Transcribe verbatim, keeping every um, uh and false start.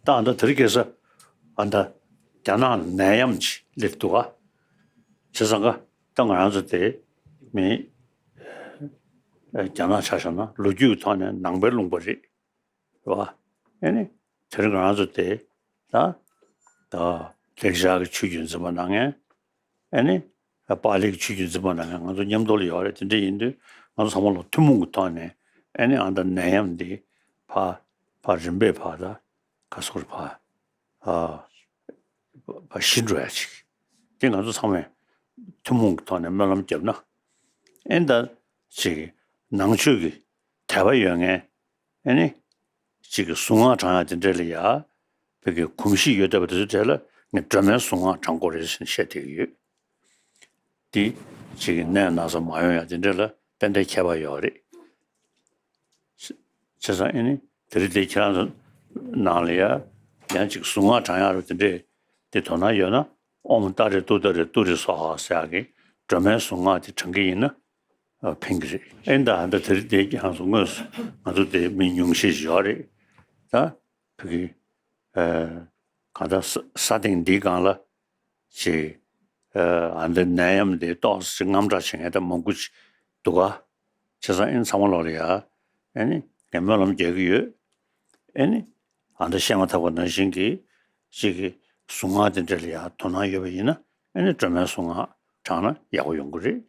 ད་ཨ་ད་དེ་རིང་ཁ་སང་ཨ་ད་རྒྱ་ནག་ནད་ཡམས་ཅིག་སླེབས་འདུག་ག་བྱས་ཙང་ཀ་ད་ང་རང་ཚོ་དེ་མི་ཨ་རྒྱ་ནག་ཆ་བཞག་ན་ལོ་རྒྱུས་ཀྱི་ཐོག་ནས་ནང་པའི་ལུང་པ་རེད། རེད་བ། ཨེ་ནི། དེ་རིང་ང་རང་ཚོ་དེ་ད་ད་ལེགས་སྦྱར་གྱི་ཆོས་བརྒྱུད་འཛིན་པ་གནང་མཁན། ཨེ་ནི། པཱ་ལིའི་ཆོས་བརྒྱུད་འཛིན་པ་གནང་མཁན་ང་ཚོ་མཉམ་དུ་ལ་ཡོད་རེད། དེ་འདྲ་ཡིན་དུས་ང་ཚོ་ཚང་མ་ལ་ཐུན་མོང་གི་ཐོག་ནས་ཨེ་ནི་ཨ་ད་ནད་ཡམས་འདི་ཕར་ཕར་རིམ་པས་ཕར་ད་ག་སོར་ཕར་ཨ་ཕར་ཞི་འགྲོ་ཡ་ཅིག་དེ་ང་ཚོ་ཚང་མས་ཐུན་མོང་གི་ཐོག་ནས་སྨོན་ལམ་བརྒྱབ་ན་ཨེ་ད་ཅིག་ནང་ཆོས་ཀྱི་དད་པ་ཡོད་མཁན། ཨེ་ནི། གཅིག་གི་གཟུངས་སྔགས་བགྲང་ཡག་དེ་འདྲ་ལ་ཡ། བོད་ཀྱི་གོམས་གཤིས་ཡོད་བསྡད་པ་དེ་ཚོའི་གྲས་ལ་ངས་སྒྲོལ་མའི་གཟུངས་སྔགས་བགྲང་དགོས་རེད་ཟེར་ནས་བཤད་བསྡད་ཀྱི་ཡོད། འདི་གཅིག་གི་ནད་ན་ཚ་མ་ཡོང་ཡག་དེ་འདྲ་ལ་ཏན་ཏན་ཁྱད་པར་ཡོད་རེད། བྱས་ཙང་ཨེ་ནི་དེ་རིང་དེ་ཁྱེད་རང་ཚོ་ནང་ལ་ཡ། ཡང་གཅིག་གཟུངས་སྔགས་བགྲང་ཡག་རེད་དེ་འདྲས་དེ་དོ་སྣང་ཡོད་ན་ཨོཾ་ཏཱ་རེ་ཏུཏྟཱ་རེ་ཏུ་རེ་སྭཱ་ཧཱ་ཟེར་ཡག་གི་སྒྲོལ་མའི་གཟུངས་སྔགས་དེ་བགྲང་གི་ཡིན་ན། ཨ་ཕན་གྱི་རེད། ཨེ་ད་ཨ་ད་དེ་རིང་དེ་ཁྱེད་རང་ཚོ་དངོས་སུ་ང་ཚོ་དེ་མི་ཉུང་ཤས་ཤིག་ཡོད་རེད། ད་བོད་ཀྱི་ཨ་གང་ལྟར་ས་ས་སྟེང་འདིའི་སྒང་ལ་ཅིག་ཨ་ཨ་འདི་ནད་ཡམས་འདི་ཏོག་ཙམ་དངངས་སྐྲག་བྱེད་མཁན་ད་མང་པོ་ཅིག་འདུག་ག་བྱས་ཙང་ཨེ་ཚང་མ་ལོག་ལ་ཡ་ཨེ་ནི་ངས་སྨོན་ལམ་རྒྱག་གི་ཡོད། ཨེ་ནི་ཨ་ད་བཤད་མ་ཐག་པ་ནང་བཞིན་གྱི་ཅིག་གི་གཟུངས་སྔགས་དེ་འདྲ་ལ་ཡ་དོ་སྣང་ཡོད་པ་ཡིན་ན་ཨེ་ནི་སྒྲོལ་མའི་གཟུངས་སྔགས་བགྲངས་ན་ཡག་པོ་ཡོང་གི་རེད།